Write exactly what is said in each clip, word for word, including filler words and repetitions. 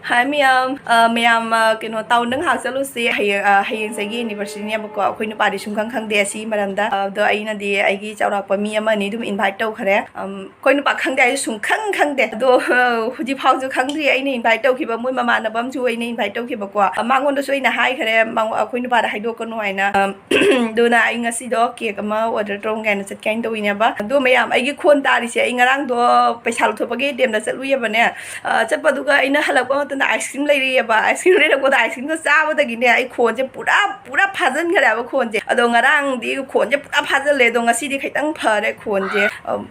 ꯍꯥꯏ ꯃꯌꯥꯝ, ꯑ, ꯃꯌꯥꯝ, ꯑ, ꯀꯩꯅꯣ, ꯇꯥꯎꯟꯗ ꯉꯥꯏꯍꯥꯛ ꯆꯠꯂꯨꯁꯤ꯫ ꯍꯌꯦꯡ, ꯑ, ꯍꯌꯦꯡꯁꯦ ꯑꯩꯒꯤ anniversaryꯅꯦꯕꯀꯣ꯫ ꯑꯩꯈꯣꯏ ꯅꯨꯄꯥꯗꯤ ꯁꯨꯝꯈꯪ ꯈꯪꯗꯦ ꯑꯁꯤꯒꯤ ꯃꯔꯝꯗ꯫ ꯑꯗꯣ ꯑꯩꯅꯗꯤ ꯑꯩꯒꯤ ꯆꯥꯎꯔꯥꯛꯄ ꯃꯤ ꯑꯃ ꯑꯅꯤ ꯑꯗꯨꯝ invite ꯇꯧꯈ꯭ꯔꯦ꯫ ꯑꯝ, ꯑꯩꯈꯣꯏ ꯅꯨꯄꯥ ꯈꯪꯗꯦ ꯍꯥꯏꯁꯦ ꯁꯨꯡꯈꯪ ꯈꯪꯗꯦ꯫ ꯑꯗꯣ, ꯑ, ꯍꯧꯖꯤꯛ ꯐꯥꯎꯁꯨ ꯈꯪꯗ꯭ꯔꯤ꯫ ꯑꯩꯅ invite ꯇꯧꯈꯤꯕ ꯃꯣꯏ ꯃꯃꯥꯟꯅꯕ ꯑꯃꯁꯨ ꯑꯩꯅ invite ꯇꯧꯈꯤꯕꯀꯣ꯫ ꯑ, ꯃꯉꯣꯟꯗꯁꯨ ꯑꯩꯅ ꯍꯥꯏꯈ꯭ꯔꯦ, ꯃꯉꯣ-, ꯑꯩꯈꯣꯏ ꯅꯨꯄꯥꯗ ꯍꯥꯏꯗꯣꯛꯀꯅꯨ ꯍꯥꯏꯅ꯫ ꯑꯝ, ꯑꯗꯨꯅ ꯑꯩ ꯉꯁꯤꯗꯣ cake ꯑꯃ order ꯇꯧꯔꯝꯒꯦ ꯍꯥꯏꯅ ꯆꯠꯀꯦ ꯍꯥꯏꯅ ꯇꯧꯋꯤꯅꯦꯕ꯫ ꯑꯗꯣ ꯃꯌꯥꯝ, ꯑꯩꯒꯤ ꯈꯣꯟ ꯇꯥꯔꯤꯁꯦ, ꯑꯩ ꯉꯔꯥꯡꯗꯣ ꯄꯩꯁꯥ ꯂꯧꯊꯣꯛꯄꯒꯤ ATMꯗ ꯆꯠꯂꯨꯏꯌꯦꯕꯅꯦ꯫ ꯑ, ꯆꯠꯄꯗꯨꯒ ꯑꯩꯅ ꯍꯜꯂꯛꯄ ꯃꯇꯝꯗ ice cream ꯂꯩꯔꯛꯑꯦꯕ꯫ Ice cream ꯂꯩꯔꯛꯄꯗ ice creamꯗꯣ ꯆꯥꯕꯗꯒꯤꯅꯦ ꯑꯩ ꯈꯣꯟꯁꯦ ꯄꯨꯔꯥ, ꯄꯨꯔꯥ ꯐꯥꯖꯤꯟꯈ꯭ꯔꯦꯕ ꯈꯣꯟꯁꯦ꯫ ꯑꯗꯣ ꯉꯔꯥꯡꯗꯤ ꯈꯣꯟꯁꯦ ꯄꯨꯔꯥ ꯐꯥꯖꯤꯜꯂꯦ꯫ ꯑꯗꯣ ꯉꯁꯤꯗꯤ ꯈꯤꯇꯪ ꯐꯔꯦ ꯈꯣꯟꯁꯦ꯫ ꯑꯝ,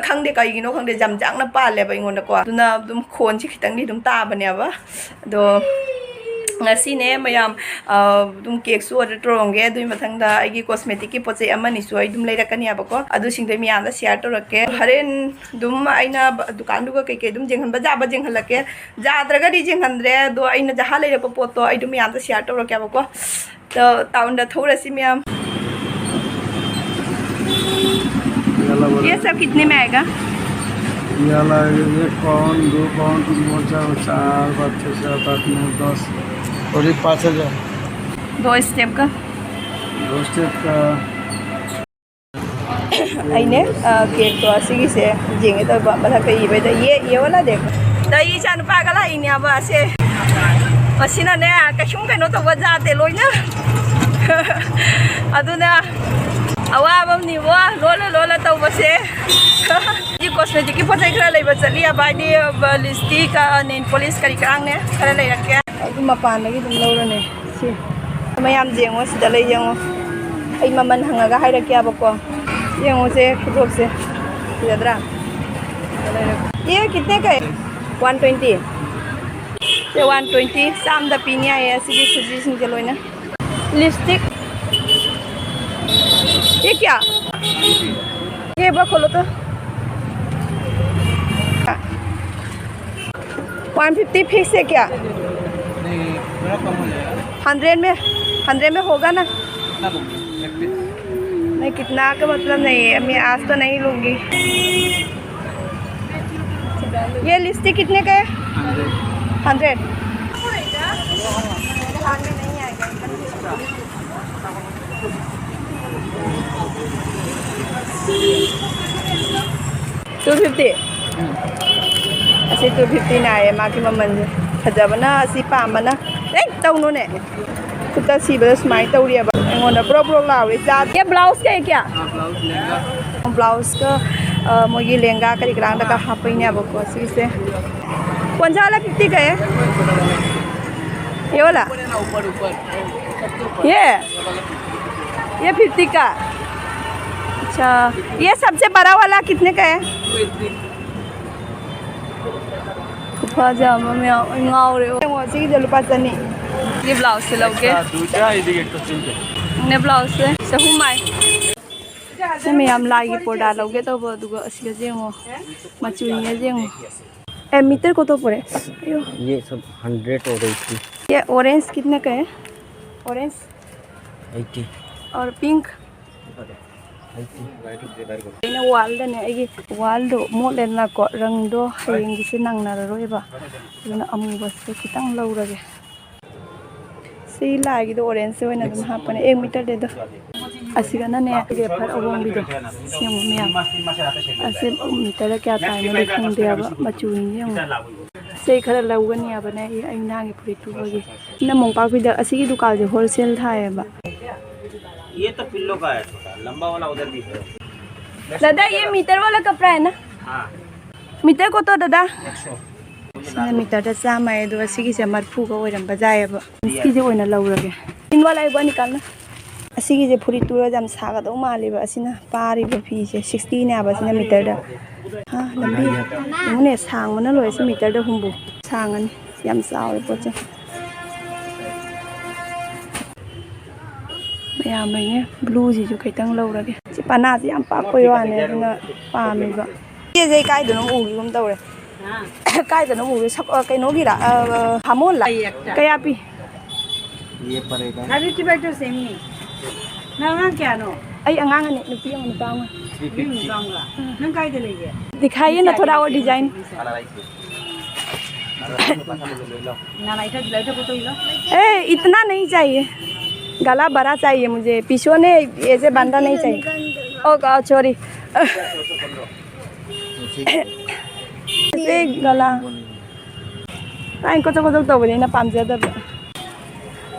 ꯈꯪꯗꯦ ꯀꯩꯒꯤꯅꯣ ꯈꯪꯗꯦ, ꯌꯥꯝ ꯌꯥꯡꯅ ꯄꯥꯜꯂꯦꯕ ꯑꯩꯉꯣꯟꯗꯀꯣ꯫ ꯑꯗꯨꯅ ꯑꯗꯨꯝ ꯈꯣꯟꯁꯦ ꯈꯤꯇꯪꯗꯤ ꯑꯗꯨꯝ ꯇꯥꯕꯅꯦꯕ꯫ ꯑꯗꯣ ꯉꯁꯤꯅꯦ ꯃꯌꯥꯝ, ꯑ, ꯑꯗꯨꯝ cakeꯁꯨ order ꯇꯧꯔꯝꯒꯦ꯫ ꯑꯗꯨꯒꯤ ꯃꯊꯪꯗ ꯑꯩꯒꯤ cosmeticꯀꯤ ꯄꯣꯠ ꯆꯩ ꯑꯃꯅꯤꯁꯨ ꯑꯩ ꯑꯗꯨꯝ ꯂꯩꯔꯛꯀꯅꯦꯕꯀꯣ꯫ ꯑꯗꯨꯁꯤꯡꯗꯣ ꯑꯩ ꯃꯌꯥꯝꯗ share ꯇꯧꯔꯛꯀꯦ꯫ ꯍꯣꯔꯦꯟ ꯑꯗꯨꯝ ꯑꯩꯅ ꯕ-, ꯗꯨꯀꯥꯟꯗꯨꯒ ꯀꯩꯀꯩ ꯑꯗꯨꯝ ꯌꯦꯡꯍꯟꯕ ꯌꯥꯕ ꯌꯦꯡꯍꯜꯂꯛꯀꯦ꯫ ꯌꯥꯗ꯭ꯔꯒꯗꯤ ꯌꯦꯡꯍꯟꯗ꯭ꯔꯦ꯫ ꯑꯗꯣ ꯑꯩꯅ ꯖꯍꯥ ꯂꯩꯔꯛꯄ ꯄꯣꯠꯇꯣ ꯑꯩ ꯑꯗꯨꯝ ꯃꯌꯥꯝꯗ share ꯇꯧꯔꯛꯀꯦꯕꯀꯣ꯫ ꯇ-, ꯇꯥꯎꯟꯗ ꯊꯣꯛꯎꯔꯁꯤ ꯃꯌꯥꯝ꯫ ये सब कितने में आएगा? ये वाला एक पाउंड, दो पाउंड, तीन पाउंड, चार, चार, पाँच, छः, सात, आठ, नौ, दस, और ये पाँच हज़ार। दो step का? दो step का। ꯑꯩꯅꯦ, ꯑ, cakeꯇꯣ ꯑꯁꯤꯒꯤꯁꯦ ꯌꯦꯡꯒꯦ ꯇꯧꯕ, ꯃꯊꯛꯇ ꯏꯕꯩꯗ ꯌꯦ, ये वाला देखो। ꯑꯗ ꯑꯩ ꯏꯆꯥ ꯅꯨꯄꯥꯒ ꯂꯥꯛꯏꯅꯦꯕ ꯑꯁꯦ꯫ ꯃꯁꯤꯅꯅꯦ, ꯀꯩꯁꯨꯝ ꯀꯩꯅꯣ ꯇꯧꯕ ꯌꯥꯗꯦ ꯂꯣꯏꯅ꯫ ꯑꯗꯨꯅ ꯑꯋꯥꯕ ꯑꯃꯅꯤꯕꯣ, ꯂꯣꯜꯂ ꯂꯣꯜꯂ ꯇꯧꯕꯁꯦ꯫ ꯑꯩ cosmeticꯀꯤ ꯄꯣꯠ ꯆꯩ ꯈꯔ ꯂꯩꯕ ꯆꯠꯂꯤ ꯍꯥꯏꯕ, ꯍꯥꯏꯗꯤ, ꯑ, lipstick, ꯑ, nail polish ꯀꯔꯤ ꯀꯔꯥꯡꯅꯦ ꯈꯔ ꯂꯩꯔꯛꯀꯦ꯫ ꯑꯗꯨ ꯃꯄꯥꯟꯗꯒꯤ ꯑꯗꯨꯝ ꯂꯧꯔꯅꯤ꯫ ꯁꯤ ꯃꯌꯥꯝ ꯌꯦꯡꯉꯣ, ꯁꯤꯗ ꯂꯩ ꯌꯦꯡꯉꯣ꯫ ꯑꯩ ꯃꯃꯜ ꯍꯪꯉꯒ ꯍꯥꯏꯔꯛꯀꯦꯕꯀꯣ꯫ ꯌꯦꯡꯉꯣꯁꯦ, ꯈꯨꯗꯣꯞꯁꯦ꯫ ꯐꯖꯗ꯭ꯔꯥ? ये कितने का है? One twenty। ꯁꯦ, one twenty, ꯆꯥꯝꯗ ꯄꯤꯅꯤ ꯍꯥꯏꯌꯦ ꯑꯁꯤꯒꯤ ꯈꯨꯖꯤꯁꯤꯡꯁꯦ ꯂꯣꯏꯅ꯫ Lipstick। ये क्या? ये एक बार खोलो तो। One fifty fix है क्या? नहीं, थोड़ा कम हो जाएगा। Hundred में, hundred में होगा ना? कितना लोगे? एक पीस। नहीं, कितना का मतलब नहीं है, मैं आज तो नहीं लूँगी। ये lipstick कितने का है? हंड्रेड। Hundred. Two fifty. ꯑꯁꯤ two fifty ꯅꯥꯏꯌꯦ ꯃꯥꯒꯤ ꯃꯃꯜꯁꯦ꯫ ꯐꯖꯕꯅ ꯑꯁꯤ ꯄꯥꯝꯕꯅ꯫ ꯑꯦ, ꯇꯧꯅꯨꯅꯦ꯫ ꯈꯨꯠꯇ ꯁꯤꯕꯗ ꯁꯨꯃꯥꯏꯅ ꯇꯧꯔꯤꯑꯕ꯫ ꯑꯩꯉꯣꯟꯗ ꯕ꯭ꯔꯣ ꯕ꯭ꯔꯣ ꯂꯥꯎꯔꯦ꯫ ꯆꯥꯗꯦ꯫ ये ब्लाउज का है क्या? ब्लाउज का, अ, ꯃꯣꯏꯒꯤ ꯂꯦꯍꯪꯒꯥ ꯀꯔꯤ ꯀꯔꯥꯡꯗꯒ ꯍꯥꯞꯄꯩꯅꯦꯕꯀꯣ ꯁꯤꯁꯦ꯫ कौन सा वाला कितने का है? ये वाला? ये? ये फिफ्टी का। अच्छा, ये सबसे बड़ा वाला कितने का है? ꯈꯨꯐꯖ ꯑꯃ ꯃꯌꯥꯝ, ꯑꯩ ꯉꯥꯎꯔꯦ꯫ ꯌꯦꯡꯉꯣ, ꯁꯤꯒꯤꯁꯦ ꯂꯨꯄꯥ ꯆꯅꯤ꯫ ꯁꯤ ꯕ꯭ꯂꯥꯎꯁꯁꯦ ꯂꯧꯒꯦ꯫ ꯑꯦꯛꯁꯇ꯭ꯔꯥ ꯇꯨ ꯆꯥ, ꯑꯩꯗꯤ ꯑꯦꯛꯁꯇ꯭ꯔꯥ ꯆꯤꯟꯗꯦ꯫ ꯅꯦ ꯕ꯭ꯂꯥꯎꯁꯁꯦ ꯆꯍꯨꯝ ꯍꯥꯏ꯫ ꯁꯤ ꯃꯌꯥꯝ ꯂꯥꯏꯒꯤ ꯄꯣꯔꯗꯥ ꯂꯧꯒꯦ ꯇꯧꯕ, ꯑꯗꯨꯒ ꯑꯁꯤꯒꯁꯦ ꯌꯦꯡꯉꯣ, ꯃꯆꯨ ꯌꯦꯡꯉꯦ ꯌꯦꯡꯉꯣ꯫ ꯑꯦ, ꯃꯤꯇꯔ ꯀꯣꯇꯣ ꯄꯣꯔꯦ꯫ ꯑꯌꯣ꯫ ये सब हंड्रेड और एट्टी। ये ऑरेंज कितने का है? ऑरेंज। एट्टी। और पिंक? ꯑꯩꯅ ꯋꯥꯜꯗꯅꯦ, ꯑꯩꯒꯤ ꯋꯥꯜꯗꯣ ꯃꯣꯠꯂꯦꯗꯅꯀꯣ, ꯔꯪꯗꯣ ꯍꯌꯦꯡꯒꯤꯁꯦ ꯅꯪꯅꯔꯔꯣꯏꯕ, ꯑꯗꯨꯅ ꯑꯃꯨꯕꯁꯦ ꯈꯤꯇꯪ ꯂꯧꯔꯒꯦ꯫ ꯁꯤ ꯂꯥꯏꯒꯤꯗꯣ ꯑꯣꯔꯦꯟꯖꯁꯦ ꯑꯣꯏꯅ ꯑꯗꯨꯝ ꯍꯥꯞꯄꯅꯦ꯫ ꯑꯦ, ꯃꯤꯇꯔꯗꯦꯗꯣ꯫ ꯑꯁꯤꯒꯅꯅꯦ, ꯔꯦꯐꯔ ꯑꯍꯣꯡꯕꯤꯗꯣ꯫ ꯁꯤ ꯌꯦꯡꯉꯣ ꯃꯌꯥꯝ꯫ ꯑꯁꯤ ꯃꯤꯇꯔꯗ ꯀꯌꯥ ꯇꯥꯏꯅꯣꯗꯤ ꯈꯪꯗꯦꯕ, ꯃꯆꯨꯁꯤꯡꯁꯦ ꯌꯦꯡꯉꯣ꯫ ꯁꯤ ꯈꯔ ꯂꯧꯒꯅꯤ ꯍꯥꯏꯕꯅꯦ ꯑꯩ, ꯑꯩ ꯅꯍꯥꯟꯒꯤ ꯐꯨꯔꯤꯠ ꯇꯨꯕꯒꯤ꯫ ꯁꯤꯅ ꯃꯣꯝꯄꯥꯛꯄꯤꯗ ꯑꯁꯤꯒꯤ ꯗꯨꯀꯥꯟꯁꯦ ꯍꯣꯜꯁꯦꯜ ꯊꯥꯏꯌꯦꯕ꯫ ये तो पिल्लो का है, छोटा लंबा वाला उधर भी है। दादा, ये मीटर वाला कपड़ा है ना? हाँ। मीटर को तो दादा। ꯁꯤꯅ ꯃꯤꯇꯔꯗ ꯆꯥꯝꯃ ꯍꯥꯏ, ꯑꯗꯨꯒ ꯁꯤꯒꯤꯁꯦ ꯃꯔꯐꯨꯒ ꯑꯣꯏꯔꯝꯕ ꯌꯥꯏꯑꯕ꯫ ꯖꯤꯟꯁꯀꯤꯁꯦ ꯑꯣꯏꯅ ꯂꯧꯔꯒꯦ꯫ ꯖꯤꯟ ꯋꯥꯂꯥ ꯑꯩꯕꯨ ꯑꯅꯤ ꯀꯥꯟꯅ꯫ ꯑꯁꯤꯒꯤꯁꯦ ꯐꯨꯔꯤꯠ ꯇꯨꯔꯗꯤ ꯌꯥꯝ ꯁꯥꯒꯗꯧ ꯃꯥꯜꯂꯦꯕ꯫ ꯑꯁꯤꯅ ꯄꯥꯔꯤꯕ ꯐꯤꯁꯦ ꯁꯤꯛꯁꯇꯤꯅꯦ ꯍꯥꯏꯕ ꯑꯁꯤꯅ ꯃꯤꯇꯔꯗ꯫ ꯍꯥ, ꯂꯝꯕꯤ꯫ ꯌꯦꯡꯉꯨꯅꯦ, ꯁꯥꯡꯕꯅ ꯂꯣꯏꯔꯦ꯫ ꯁꯤ ꯃꯤꯇꯔꯗ ꯍꯨꯝꯐꯨ ꯁꯥꯡꯉꯅꯤ꯫ ꯌꯥꯝ ꯆꯥꯎꯔꯦ ꯄꯣꯠꯁꯦ꯫ ꯃꯌꯥꯝ ꯂꯩꯅꯦ꯫ ꯕ꯭ꯂꯨꯁꯤꯁꯨ ꯈꯤꯇꯪ ꯂꯧꯔꯒꯦ꯫ ꯁꯤ ꯄꯅꯥꯁꯤ ꯌꯥꯝ ꯄꯥꯛꯄꯩ ꯋꯥꯅꯦ, ꯑꯗꯨꯅ ꯄꯥꯝꯃꯤꯕ꯫ ꯏꯆꯦꯁꯦ ꯑꯩ ꯀꯥꯏꯗꯅꯣ ꯎꯈꯤꯒꯨꯝ ꯇꯧꯔꯦ꯫ ꯀꯥꯏꯗꯅꯣ ꯎꯈꯤ? ꯁꯛ-, ꯑ, ꯀꯩꯅꯣꯒꯤꯔ? ꯑ, ꯑ, ꯍꯥꯃꯣꯜꯂ? ꯀꯌꯥ ꯄꯤ? ये पड़ेगा। अभी की बैठो सेमी। ꯅꯪ ꯑꯉꯥꯡ ꯀꯌꯥꯅꯣ? ꯑꯩ ꯑꯉꯥꯡ ꯑꯅꯤ, ꯅꯨꯄꯤ ꯑꯃ ꯅꯨꯄꯥ ꯑꯃ꯫ ꯅꯨꯄꯤ ꯑꯃ ꯅꯨꯄꯥ ꯑꯃꯒ꯫ ꯅꯪ ꯀꯥꯏꯗ ꯂꯩꯒꯦ? दिखाइए ना थोड़ा और डिजाइन। ए, इतना नहीं चाहिए, गला बड़ा चाहिए मुझे, पीछे ने ऐसे बांधा नहीं चाहिए। ओ, ओ, सॉरी। ऐसे गला, ꯑꯩꯅ ꯀꯣꯆ ꯀꯣꯆ ꯇꯧꯕꯅꯤꯅ ꯄꯥꯝꯖꯗꯕ꯫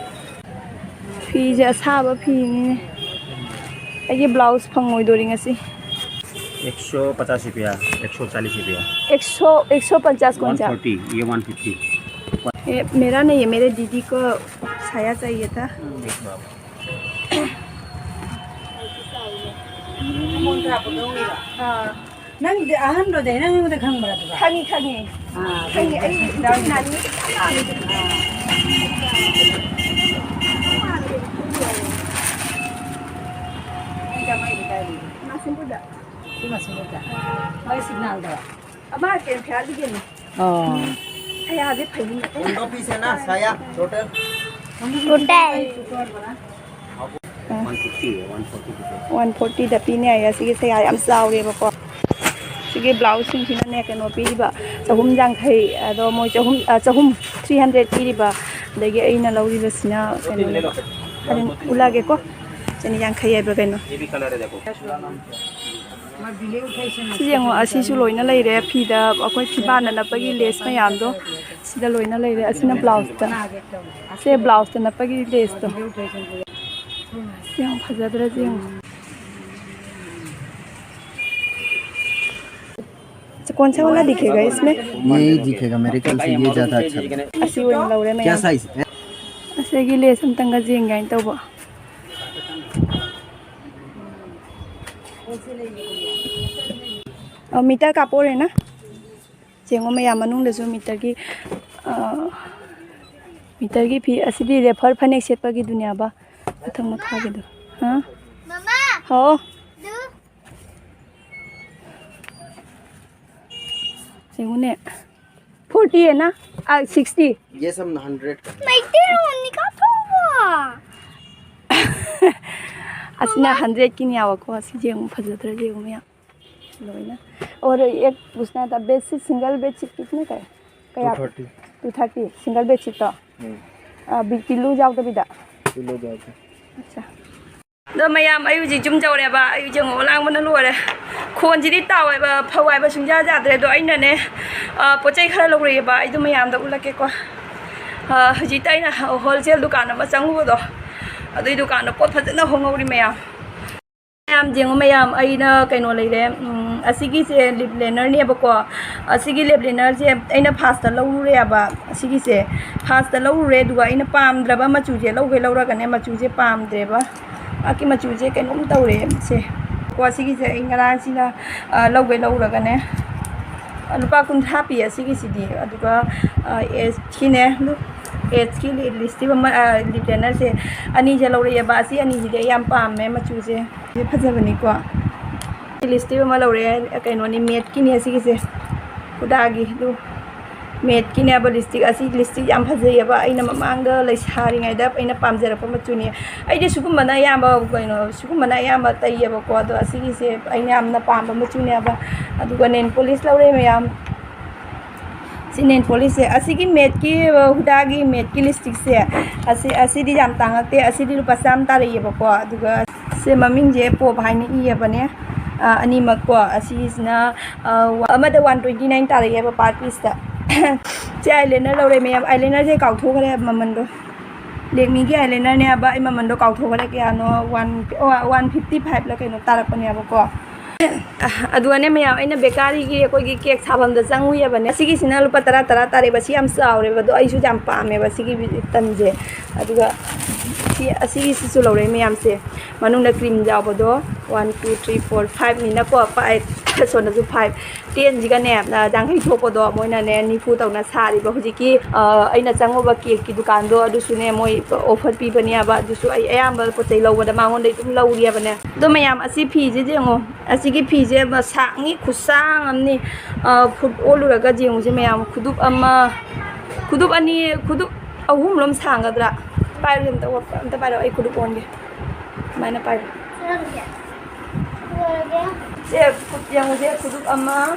ꯐꯤꯁꯦ ꯑꯁꯥꯕ ꯐꯤꯅꯤꯅꯦ꯫ ꯑꯩꯒꯤ ꯕ꯭ꯂꯥꯎꯁ ꯐꯪꯉꯣꯏꯗꯣꯔꯤ ꯉꯁꯤ꯫ एक सौ पचास रुपया, एक सौ चालीस रुपया। एक सौ, एक सौ पचास कौन सा? वन फोर्टी, ये वन फिफ्टी। ये मेरा नहीं है, मेरे दीदी को साया चाहिए था। हाँ। ꯅꯪꯗꯤ ꯑꯍꯟꯗꯨꯗꯤ ꯅꯪ ꯑꯩꯉꯣꯟꯗ ꯈꯪꯕ꯭ꯔꯥ ꯑꯗꯨꯒ? ꯈꯪꯉꯤ, ꯈꯪꯉꯤ꯫ ꯑꯥ, ꯈꯪꯉꯤ, ꯑꯩ ꯏꯆꯤꯟ ꯏꯅꯥꯎꯅꯤ꯫ ꯅꯪ ꯀꯃꯥꯏꯅ ꯀꯥꯏꯗꯒꯤ? ꯃꯥꯁꯤꯡꯕꯨꯗ꯫ ꯁꯤ ꯃꯁꯤꯡꯕꯨꯗ꯫ ꯃꯣꯏ ꯁꯤꯒꯅꯥꯜꯗ꯫ ꯑꯃ ꯀꯩꯅꯣ ꯈꯦꯌꯥꯂꯤꯒꯤꯅꯤ꯫ ꯑꯣ꯫ ꯁꯌꯥꯁꯦ ꯐꯩꯅꯦ꯫ ꯀꯣꯟꯗꯣ ꯄꯤꯁ ꯍꯦ ꯅꯥ, ꯁꯌꯥ, ꯇꯣꯇꯦꯜ? ꯇꯣꯇꯦꯜ꯫ वन फिफ्टी है, वन फोर्टी रुपये। वन फोर्टीꯗ ꯄꯤꯅꯦ ꯍꯥꯏꯌꯦ꯫ ꯑꯁꯤꯒꯤ ꯁꯌꯥ ꯌꯥꯝ ꯆꯥꯎꯔꯦꯕꯀꯣ꯫ ꯁꯤꯒꯤ ꯕ꯭ꯂꯥꯎꯁꯁꯤꯡꯁꯤꯅꯅꯦ ꯀꯩꯅꯣ ꯄꯤꯔꯤꯕ, ꯆꯍꯨꯝ ꯌꯥꯡꯈꯩ꯫ ꯑꯗꯣ ꯃꯣꯏ ꯆꯍꯨꯝ, ꯑ, ꯆꯍꯨꯝ, ꯊ꯭ꯔꯤ ꯍꯟꯗ꯭ꯔꯦꯗ ꯄꯤꯔꯤꯕ꯫ ꯑꯗꯒꯤ ꯑꯩꯅ ꯂꯧꯔꯤꯕꯁꯤꯅ ꯀꯩꯅꯣꯅꯦꯕ, ꯑꯗꯨꯝ ꯎꯠꯂꯛꯑꯒꯦꯀꯣ꯫ ꯆꯅꯤ ꯌꯥꯡꯈꯩ ꯍꯥꯏꯕ꯭ꯔꯥ ꯀꯩꯅꯣ꯫ ꯁꯤ ꯌꯦꯡꯉꯣ, ꯑꯁꯤꯁꯨ ꯂꯣꯏꯅ ꯂꯩꯔꯦ꯫ ꯐꯤꯗ ꯑꯩꯈꯣꯏ ꯐꯤꯕꯥꯅ ꯅꯞꯄꯒꯤ ꯂꯦꯁ ꯃꯌꯥꯝꯗꯣ ꯁꯤꯗ ꯂꯣꯏꯅ ꯂꯩꯔꯦ꯫ ꯑꯁꯤꯅ ꯕ꯭ꯂꯥꯎꯁꯇ, ꯁꯦ ꯕ꯭ꯂꯥꯎꯁꯇ ꯅꯞꯄꯒꯤ ꯂꯦꯁꯇꯣ꯫ ꯁꯤ ꯌꯥꯝ ꯐꯖꯗ꯭ꯔꯁꯤ ꯌꯦꯡꯉꯣ꯫ कौन सा वाला दिखेगा इसमें? ये ही दिखेगा मेरे ख्याल से, ये ज़्यादा अच्छा लगा। ꯑꯁꯤ ꯑꯣꯏꯅ ꯂꯧꯔꯦ क्या ꯃꯌꯥꯝ꯫ साइज है? ꯑꯁꯤꯒꯤ ꯂꯦꯁ ꯑꯝꯇꯪꯒ ꯌꯦꯡꯒꯦ ꯍꯥꯏꯅ ꯇꯧꯕ꯫ ꯑ, ꯃꯤꯇꯔ ꯀꯥꯞꯄ ꯑꯣꯏꯔꯦꯅ꯫ ꯌꯦꯡꯉꯣ ꯃꯌꯥꯝ, ꯃꯅꯨꯡꯗꯁꯨ ꯃꯤꯇꯔꯒꯤ, ꯑ, ꯃꯤꯇꯔꯒꯤ ꯐꯤ꯫ ꯑꯁꯤꯗꯤ ꯔꯦꯐꯔ ꯐꯅꯦꯛ ꯁꯦꯠꯄꯒꯤꯗꯨꯅꯦꯕ, ꯃꯊꯪ ꯃꯈꯥꯒꯤꯗꯣ꯫ ꯍꯥ? ꯃꯃꯥ! ꯍꯥꯎ? ꯑꯗꯨ? ꯌꯦꯡꯉꯨꯅꯦ꯫ ꯐꯣꯔꯇꯤ ꯑꯦꯅ? ꯑ, ꯁꯤꯛꯁꯇꯤ꯫ ये सब हंड्रेड का। ꯃꯩꯇꯩꯂꯣꯟꯅꯤ ꯀꯥꯞꯊꯣꯛꯑꯣ꯫ ꯑꯁꯤꯅ ꯍꯟꯗ꯭ꯔꯦꯗꯀꯤꯅꯦꯕꯀꯣ꯫ ꯑꯁꯤ ꯌꯦꯡꯉꯨ, ꯐꯖꯗ꯭ꯔꯥ ꯌꯦꯡꯉꯨ ꯃꯌꯥꯝ꯫ ꯂꯣꯏꯅ꯫ और एक पूछना था, बेडशीट, सिंगल बेडशीट कितने का है? ꯀꯌꯥ? Two thirty꯫ Two thirty, single bedsheet ꯇꯣ? ꯎꯝ꯫ ꯑ, ꯕꯤ-, pillow ꯌꯥꯎꯗꯕꯤꯗ? Pillow ꯌꯥꯎꯗꯦ꯫ ꯑꯠꯆꯥ꯫ ꯑꯗꯣ ꯃꯌꯥꯝ, ꯑꯩ ꯍꯧꯖꯤꯛ ꯌꯨꯝ ꯌꯧꯔꯦꯕ꯫ ꯑꯩ ꯌꯦꯡꯉꯣ, ꯂꯥꯡꯕꯅ ꯂꯣꯏꯔꯦ꯫ ꯈꯣꯟꯁꯤꯗꯤ ꯇꯥꯎꯋꯦꯕ, ꯐꯧ ꯍꯥꯏꯕ ꯁꯨꯡꯌꯥ ꯌꯥꯗ꯭ꯔꯦ꯫ ꯑꯗꯣ ꯑꯩꯅꯅꯦ, ꯑ, ꯄꯣꯠ ꯆꯩ ꯈꯔ ꯂꯧꯔꯛꯑꯦꯕ꯫ ꯑꯩꯗꯣ ꯃꯌꯥꯝꯗ ꯎꯠꯂꯛꯀꯦꯀꯣ꯫ ꯑ, ꯍꯧꯖꯤꯛꯇ ꯑꯩꯅ wholesale ꯗꯨꯀꯥꯟ ꯑꯃ ꯆꯪꯉꯨꯕꯗꯣ, ꯑꯗꯨꯏ ꯗꯨꯀꯥꯟꯗꯣ ꯄꯣꯠ ꯐꯖꯅ ꯍꯣꯡꯍꯧꯔꯤ ꯃꯌꯥꯝ꯫ ꯃꯌꯥꯝ ꯌꯦꯡꯉꯣ ꯃꯌꯥꯝ, ꯑꯩꯅ ꯀꯩꯅꯣ ꯂꯩꯔꯦ, ꯎꯝ, ꯑꯁꯤꯒꯤꯁꯦ lip liner ꯅꯦꯕꯀꯣ꯫ ꯑꯁꯤꯒꯤ lip liner ꯁꯦ ꯑꯩꯅ first ꯇ ꯂꯧꯔꯨꯔꯦꯕ꯫ ꯑꯁꯤꯒꯤꯁꯦ first ꯇ ꯂꯧꯔꯨꯔꯦ, ꯑꯗꯨꯒ ꯑꯩꯅ ꯄꯥꯝꯗ꯭ꯔꯕ ꯃꯆꯨꯁꯦ ꯂꯧꯒꯦ ꯂꯧꯔꯒꯅꯦ, ꯃꯆꯨꯁꯦ ꯄꯥꯝꯗ꯭ꯔꯦꯕ꯫ ꯑꯀꯤ ꯃꯆꯨꯁꯦ ꯀꯩꯅꯣꯝ ꯇꯧꯔꯦ ꯁꯦ꯫ ꯀꯣ, ꯑꯁꯤꯒꯤꯁꯦ ꯑꯩ ꯉꯔꯥꯡꯁꯤꯅ, ꯑ, ꯂꯧꯒꯦ ꯂꯧꯔꯒꯅꯦ, ꯑ, ꯂꯨꯄꯥ ꯀꯨꯟꯊ꯭ꯔꯥ ꯄꯤ ꯑꯁꯤꯒꯤꯁꯤꯗꯤ꯫ ꯑꯗꯨꯒ, ꯑ, ꯑꯦꯁꯀꯤꯅꯦ, ꯑꯗꯨ ꯑꯦꯁꯀꯤ ꯂꯤ-, lipstick ꯑꯃ, ꯑ, lip liner ꯁꯦ ꯑꯅꯤꯁꯦ ꯂꯧꯔꯛꯑꯦꯕ꯫ ꯑꯁꯤ ꯑꯅꯤꯁꯤꯗꯤ ꯑꯩ ꯌꯥꯝ ꯄꯥꯝꯃꯦ ꯃꯆꯨꯁꯦ꯫ ꯁꯤ ꯐꯖꯕꯅꯤꯀꯣ꯫ Lipstick ꯑꯃ ꯂꯧꯔꯛꯑꯦ, ꯀꯩꯅꯣꯅꯤ, ꯃꯦꯠꯀꯤꯅꯤ ꯑꯁꯤꯒꯤꯁꯦ, ꯍꯨꯗꯥꯒꯤ꯫ ꯑꯗꯨ ꯃꯦꯠꯀꯤꯅꯦꯕ lipstick꯫ ꯑꯁꯤ lipstick ꯌꯥꯝ ꯐꯖꯩꯌꯦꯕ, ꯑꯩꯅ ꯃꯃꯥꯡꯗ ꯂꯩꯁꯥꯔꯤꯉꯩꯗ ꯑꯩꯅ ꯄꯥꯝꯖꯔꯛꯄ ꯃꯆꯨꯅꯤ꯫ ꯑꯩꯗꯤ ꯁꯤꯒꯨꯝꯕꯅ ꯑꯌꯥꯝꯕ, ꯀꯩꯅꯣ, ꯁꯤꯒꯨꯝꯕꯅ ꯑꯌꯥꯝꯕ ꯇꯩꯌꯦꯕꯀꯣ꯫ ꯑꯗꯣ ꯑꯁꯤꯒꯤꯁꯦ ꯑꯩꯅ ꯌꯥꯝꯅ ꯄꯥꯝꯕ ꯃꯆꯨꯅꯦꯕ꯫ ꯑꯗꯨꯒ nail polish ꯂꯧꯔꯦ ꯃꯌꯥꯝ꯫ ꯁꯤ nail polish ꯁꯦ, ꯑꯁꯤꯒꯤ ꯃꯦꯠꯀꯤ, ꯑ, ꯍꯨꯗꯥꯒꯤ ꯃꯦꯠꯀꯤ lipstick ꯁꯦ, ꯑꯁꯤ, ꯑꯁꯤꯗꯤ ꯌꯥꯝ ꯇꯥꯡꯉꯛꯇꯦ, ꯑꯁꯤꯗꯤ ꯂꯨꯄꯥ ꯆꯥꯝꯃ ꯇꯥꯔꯛꯑꯦꯕꯀꯣ꯫ ꯑꯗꯨꯒ ꯁꯦ ꯃꯃꯤꯡꯁꯦ ꯄꯣꯞ ꯍꯥꯏꯅ ꯏꯌꯦꯕꯅꯦ, ꯑ, ꯑꯅꯤꯃꯛꯀꯣ꯫ ꯑꯁꯤꯁꯤꯅ, ꯑ, ꯑꯃꯗ one twenty nine ꯇꯥꯔꯛꯑꯦꯕ per piece ꯇ꯫ ꯁꯤ eyeliner ꯂꯧꯔꯦ ꯃꯌꯥꯝ, eyeliner ꯁꯦ ꯀꯥꯎꯊꯣꯛꯈ꯭ꯔꯦ ꯃꯃꯟꯗꯣ꯫ Lakme ꯒꯤ eyeliner ꯅꯦꯕ, ꯑꯩ ꯃꯃꯟꯗꯣ ꯀꯥꯎꯊꯣꯛꯈ꯭ꯔꯦ ꯀꯌꯥꯅꯣ, one, ꯑꯣ, one fifty five ꯂ ꯀꯩꯅꯣ ꯇꯥꯔꯛꯄꯅꯦꯕꯀꯣ꯫ ꯑꯗꯨꯒꯅꯦ ꯃꯌꯥꯝ, ꯑꯩꯅ bakery ꯒꯤ ꯑꯩꯈꯣꯏꯒꯤ cake ꯁꯥꯐꯝꯗ ꯆꯪꯉꯨꯏꯌꯦꯕꯅꯦ꯫ ꯁꯤꯒꯤꯁꯤꯅ ꯂꯨꯄꯥ ꯇꯔꯥ ꯇꯔꯥ ꯇꯥꯔꯦꯕ꯫ ꯁꯤ ꯌꯥꯝ ꯆꯥꯎꯔꯦꯕ, ꯑꯗꯣ ꯑꯩꯁꯨ ꯌꯥꯝ ꯄꯥꯝꯃꯦꯕ ꯁꯤꯒꯤ ꯇꯟꯁꯦ꯫ ꯑꯗꯨꯒ ꯁꯤ, ꯑꯁꯤꯒꯤꯁꯤꯁꯨ ꯂꯧꯔꯛꯑꯦ ꯃꯌꯥꯝꯁꯦ꯫ ꯃꯅꯨꯡꯗ cream ꯌꯥꯎꯕꯗꯣ, one, two, three, four, five ꯅꯤꯅꯀꯣ, five, ꯁꯣꯝꯗꯁꯨ five, ten ꯁꯤꯒꯅꯦ, ꯑ, ꯌꯥꯡꯈꯩ ꯊꯣꯛꯄꯗꯣ ꯃꯣꯏꯅꯅꯦ ꯅꯤꯐꯨ ꯇꯧꯅ ꯁꯥꯔꯤꯕ ꯍꯧꯖꯤꯛꯀꯤ, ꯑ, ꯑꯩꯅ ꯆꯪꯉꯨꯕ cake ꯀꯤ ꯗꯨꯀꯥꯟꯗꯣ, ꯑꯗꯨꯁꯨꯅꯦ ꯃꯣꯏ offer ꯄꯤꯕꯅꯦꯕ꯫ ꯑꯗꯨꯁꯨ ꯑꯩ ꯑꯌꯥꯝꯕ ꯄꯣꯠ ꯆꯩ ꯂꯧꯕꯗ ꯃꯉꯣꯟꯗ ꯑꯗꯨꯝ ꯂꯧꯔꯤꯑꯕꯅꯦ꯫ ꯑꯗꯣ ꯃꯌꯥꯝ, ꯑꯁꯤ ꯐꯤꯁꯦ ꯌꯦꯡꯉꯣ, ꯑꯁꯤꯒꯤ ꯐꯤꯁꯦ ꯃꯁꯥꯡꯅꯤ, ꯈꯨꯁꯥꯡ ꯑꯃꯅꯤ꯫ ꯑ, ꯐꯨꯠ ꯑꯣꯜꯂꯨꯔꯒ ꯌꯦꯡꯉꯨꯁꯦ ꯃꯌꯥꯝ, ꯈꯨꯗꯨꯞ ꯑꯃ, ꯈꯨꯗꯨꯞ ꯑꯅꯤ, ꯈꯨꯗꯨꯞ ꯑꯍꯨꯝꯂꯣꯝ ꯁꯥꯡꯒꯗ꯭ꯔꯥ? ꯄꯥꯏꯔꯨꯁꯦ ꯑꯝꯇ, ꯑꯝꯇ ꯄꯥꯏꯔꯣ, ꯑꯩ ꯈꯨꯗꯨꯞ ꯑꯣꯟꯒꯦ꯫ ꯁꯨꯃꯥꯏꯅ ꯄꯥꯏꯔꯣ꯫ ꯁꯦ, ꯈꯨꯠ ꯌꯦꯡꯉꯨꯁꯦ, ꯈꯨꯗꯨꯞ ꯑꯃ,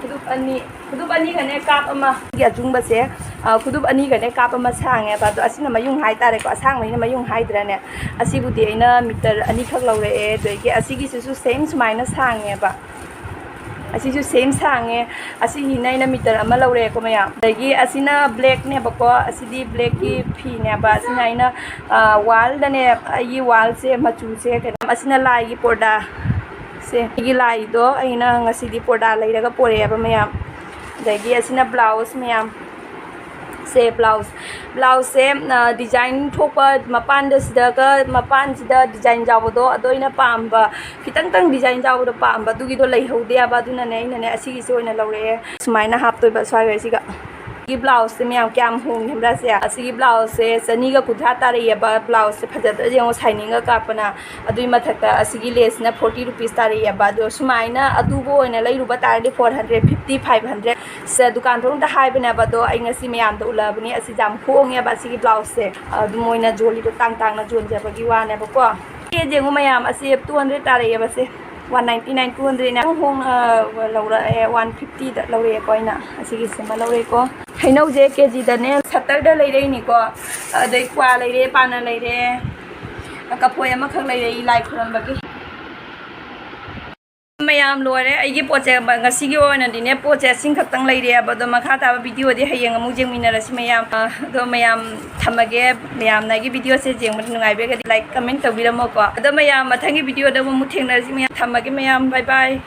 ꯈꯨꯗꯨꯞ ꯑꯅꯤ꯫ ꯈꯨꯗꯨꯞ ꯑꯅꯤꯒꯅꯦ ꯀꯥꯞ ꯑꯃ꯫ ꯁꯤꯒꯤ ꯑꯆꯨꯡꯕꯁꯦ, ꯑ, ꯈꯨꯗꯨꯞ ꯑꯅꯤꯒꯅꯦ ꯀꯥꯞ ꯑꯃ ꯁꯥꯡꯉꯦꯕ꯫ ꯑꯗꯣ ꯑꯁꯤꯅ ꯃꯌꯨꯡ ꯍꯥꯏꯇꯥꯔꯦꯀꯣ, ꯑꯁꯥꯡꯕꯅꯤꯅ ꯃꯌꯨꯡ ꯍꯥꯏꯗ꯭ꯔꯅꯦ꯫ ꯑꯁꯤꯕꯨꯗꯤ ꯑꯩꯅ ꯃꯤꯇꯔ ꯑꯅꯤꯈꯛ ꯂꯧꯔꯛꯑꯦ꯫ ꯑꯗꯒꯤ ꯑꯁꯤꯒꯤꯁꯤꯁꯨ ꯁꯦꯝ ꯁꯨꯃꯥꯏꯅ ꯁꯥꯡꯉꯦꯕ꯫ ꯑꯁꯤꯁꯨ ꯁꯦꯝ ꯁꯥꯡꯉꯦ꯫ ꯑꯁꯤꯒꯤꯅ ꯑꯩꯅ ꯃꯤꯇꯔ ꯑꯃ ꯂꯧꯔꯛꯑꯦꯀꯣ ꯃꯌꯥꯝ꯫ ꯑꯗꯒꯤ ꯑꯁꯤꯅ ꯕ꯭ꯂꯦꯛꯅꯦꯕꯀꯣ, ꯑꯁꯤꯗꯤ ꯕ꯭ꯂꯦꯛꯀꯤ ꯐꯤꯅꯦꯕ꯫ ꯑꯁꯤꯅ ꯑꯩꯅ, ꯑ, ꯋꯥꯜꯗꯅꯦ, ꯑꯩꯒꯤ ꯋꯥꯜꯁꯦ ꯃꯆꯨꯁꯦ ꯀꯩꯅꯣ, ꯑꯁꯤꯅ ꯂꯥꯏꯒꯤ ꯄꯣꯔꯗꯥ꯫ ꯁꯦ, ꯑꯩꯒꯤ ꯂꯥꯏꯗꯣ ꯑꯩꯅ ꯉꯁꯤꯗꯤ ꯄꯣꯔꯗꯥ ꯂꯩꯔꯒ ꯄꯣꯔꯛꯑꯦꯕ ꯃꯌꯥꯝ꯫ ꯑꯗꯒꯤ ꯑꯁꯤꯅ ꯕ꯭ꯂꯥꯎꯁ ꯃꯌꯥꯝ꯫ ꯁꯦ ꯕ꯭ꯂꯥꯎꯁ꯫ ꯕ꯭ꯂꯥꯎꯁꯁꯦ, ꯑ, ꯗꯤꯖꯥꯏꯟ ꯊꯣꯛꯄ ꯃꯄꯥꯟꯗ ꯁꯤꯗꯒ ꯃꯄꯥꯟꯁꯤꯗ ꯗꯤꯖꯥꯏꯟ ꯌꯥꯎꯕꯗꯣ ꯑꯗꯣ ꯑꯩꯅ ꯄꯥꯝꯕ, ꯈꯤꯇꯪꯇꯪ ꯗꯤꯖꯥꯏꯟ ꯌꯥꯎꯕꯗꯣ ꯄꯥꯝꯕ, ꯑꯗꯨꯒꯤꯗꯣ ꯂꯩꯍꯧꯗꯦꯕ, ꯑꯗꯨꯅꯅꯦ ꯑꯩꯅꯅꯦ ꯑꯁꯤꯒꯤꯁꯦ ꯑꯣꯏꯅ ꯂꯧꯔꯛꯑꯦ꯫ ꯁꯨꯃꯥꯏꯅ ꯍꯥꯞꯇꯣꯏꯕ ꯁ꯭ꯋꯥꯏ ꯁꯤꯒ꯫ ꯁꯤꯒꯤ ꯕ꯭ꯂꯥꯎꯁꯁꯦ ꯃꯌꯥꯝ ꯀꯌꯥꯝ ꯍꯣꯡꯉꯦ ꯈꯪꯕ꯭ꯔꯥ ꯁꯦ? ꯑꯁꯤꯒꯤ ꯕ꯭ꯂꯥꯎꯁꯁꯦ ꯆꯅꯤꯒ ꯀꯨꯟꯊ꯭ꯔꯥ ꯇꯥꯔꯛꯑꯦꯕ꯫ ꯕ꯭ꯂꯥꯎꯁꯁꯦ ꯐꯖꯗ꯭ꯔꯥ ꯌꯦꯡꯉꯣ, ꯁꯥꯏꯅꯤꯡꯒ ꯀꯥꯞꯄꯅ꯫ ꯑꯗꯨꯒꯤ ꯃꯊꯛꯇ ꯑꯁꯤꯒꯤ ꯂꯦꯁꯁꯤꯅ ꯐꯣꯔꯇꯤ ꯔꯨꯄꯤꯁ ꯇꯥꯔꯛꯑꯦꯕ꯫ ꯑꯗꯣ ꯁꯨꯃꯥꯏꯅ ꯑꯗꯨꯕꯨ ꯑꯣꯏꯅ ꯂꯩꯔꯨꯕ ꯇꯥꯔꯗꯤ four hundred fifty, five hundred ꯁꯦ ꯗꯨꯀꯥꯟ ꯊꯣꯛꯇ ꯍꯥꯏꯕꯅꯦꯕ꯫ ꯑꯗꯣ ꯑꯩ ꯉꯁꯤ ꯃꯌꯥꯝꯗ ꯎꯠꯂꯛꯑꯕꯅꯤ꯫ ꯑꯁꯤꯁꯦ ꯌꯥꯝ ꯍꯣꯡꯉꯦꯕ ꯑꯁꯤꯒꯤ ꯕ꯭ꯂꯥꯎꯁꯁꯦ꯫ ꯑꯗꯨꯝ ꯃꯣꯏꯅ ꯌꯣꯜꯂꯤꯗꯣ ꯇꯥꯡ ꯇꯥꯡꯅ ꯌꯣꯟꯖꯕꯒꯤ ꯋꯥꯅꯦꯕꯀꯣ꯫ ꯁꯤ ꯌꯦꯡꯉꯨ ꯃꯌꯥꯝ, ꯑꯁꯤ ꯇꯨ ꯍꯟꯗ꯭ꯔꯦꯠ ꯇꯥꯔꯛꯑꯦꯕ ꯁꯦ꯫ ꯋꯥꯟ ꯅꯥꯏꯟꯇꯤ ꯅꯥꯏꯟ, ꯇꯨ ꯍꯟꯗ꯭ꯔꯦꯠꯅꯦ꯫ ꯍꯣꯡꯅ ꯂꯧꯔꯛꯑꯦ, ꯋꯥꯟ ꯐꯤꯐꯇꯤꯗ ꯂꯧꯔꯛꯑꯦꯀꯣ ꯑꯩꯅ꯫ ꯑꯁꯤꯒꯤꯁꯤꯃ ꯂꯧꯔꯦꯀꯣ꯫ ꯍꯩꯅꯧꯁꯦ ꯀꯦ ꯖꯤꯗꯅꯦ ꯁꯠꯇꯔꯗ ꯂꯩꯔꯛꯏꯅꯤꯀꯣ꯫ ꯑꯗꯩ ꯀ꯭ꯋꯥ ꯂꯩꯔꯦ, ꯄꯥꯅ ꯂꯩꯔꯦ, ꯀꯐꯣꯏ ꯑꯃꯈꯛ ꯂꯩꯔꯛꯏ ꯂꯥꯏ ꯈꯨꯔꯝꯕꯒꯤ꯫ ꯃꯌꯥꯝ ꯂꯣꯏꯔꯦ ꯑꯩꯒꯤ ꯄꯣꯠꯁꯦ꯫ ꯉꯁꯤꯒꯤ ꯑꯣꯏꯅꯗꯤꯅꯦ ꯄꯣꯠꯁꯦ ꯑꯁꯤꯡ ꯈꯛꯇꯪ ꯂꯩꯔꯛꯑꯦꯕ꯫ ꯑꯗꯣ ꯃꯈꯥ ꯇꯥꯕ ꯚꯤꯗꯤꯑꯣꯗꯤ ꯍꯌꯦꯡ ꯑꯃꯨꯛ ꯌꯦꯡꯃꯤꯟꯅꯔꯁꯤ ꯃꯌꯥꯝ꯫ ꯑ, ꯑꯗꯣ ꯃꯌꯥꯝ ꯊꯝꯃꯒꯦ꯫ ꯃꯌꯥꯝꯅ ꯑꯩꯒꯤ ꯚꯤꯗꯤꯑꯣꯁꯦ ꯌꯦꯡꯕꯗ ꯅꯨꯡꯉꯥꯏꯕꯤꯔꯒꯗꯤ ꯂꯥꯏꯛ, ꯀꯃꯦꯟ ꯇꯧꯕꯤꯔꯝꯃꯣꯀꯣ꯫ ꯑꯗꯣ ꯃꯌꯥꯝ ꯃꯊꯪꯒꯤ ꯚꯤꯗꯤꯑꯣꯗ ꯑꯃꯨꯛ ꯊꯦꯡꯅꯔꯁꯤ ꯃꯌꯥꯝ꯫ ꯊꯝꯃꯒꯦ ꯃꯌꯥꯝ, ꯕꯥꯏ ꯕꯥꯏ꯫